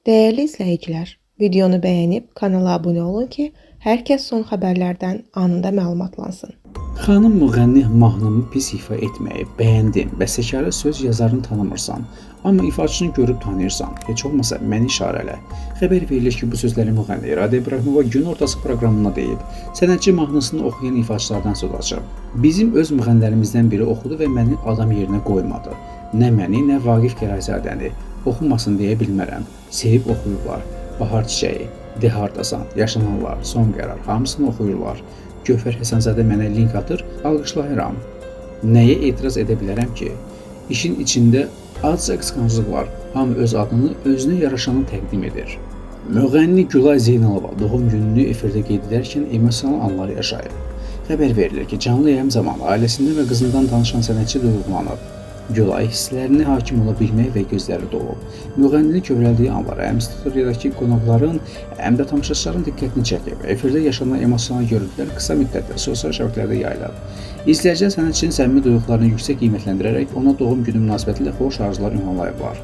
Dəyərli izləyicilər, videonu bəyənib kanala abunə olun ki, hər kəs son xəbərlərdən anında məlumatlansın. Xanım müğənni mahnımı pis ifa etməyib, bəyəndim. Bəstəkarı söz yazarını tanımırsan, amma ifaçını görüb tanıyırsan. Heç olmasa məni işarə elə. Xəbər verilir ki, bu sözləri müğənni İradə İbrahimova gün ortası proqramında deyib. Sənətçi mahnısını oxuyan ifaçılardan söz açıb. Bizim öz müğənnilərimizdən biri oxudu və məni adam yerinə qoymadı. Nə məni, nə Vaqif Gərayzadəni oxumasın deyə bilmərəm. Sevib oxuyurlar. Bahar çiçəyi, De hardasan, Yaşananlar, Son qərar hamısını oxuyurlar. Gövhər Həsənzadə mənə link atır, alqışlayıram. Nəyə etiraz edə bilərəm ki? İşin içində azca qısqanclıq var. Hamı öz adını özünə yaraşanı təqdim edir. Müğənni Gülay Zeynalova doğum gününü efirdə qeyd edərkən emosional anlar yaşayıb. Xəbər verilir ki, canlı yayım zamanı ailəsindən və qızından danışan sənətçi duyğulanıb. Gülay hisslərinə hakim ola bilmək və gözləri dolub. Müğənninin kövrəldiyi anlar həm studiyadakı qonaqların, həm də tamaşaçıların diqqətini çəkib. Efirdə yaşanan emosional görüntülər qısa müddətdə sosial şəbəkələrdə yayılıb. İzləyicilər sənətçinin səmimi duyğularını yüksək qiymətləndirərək ona doğum günü münasibətilə xoş arzular ünvanlayıblar.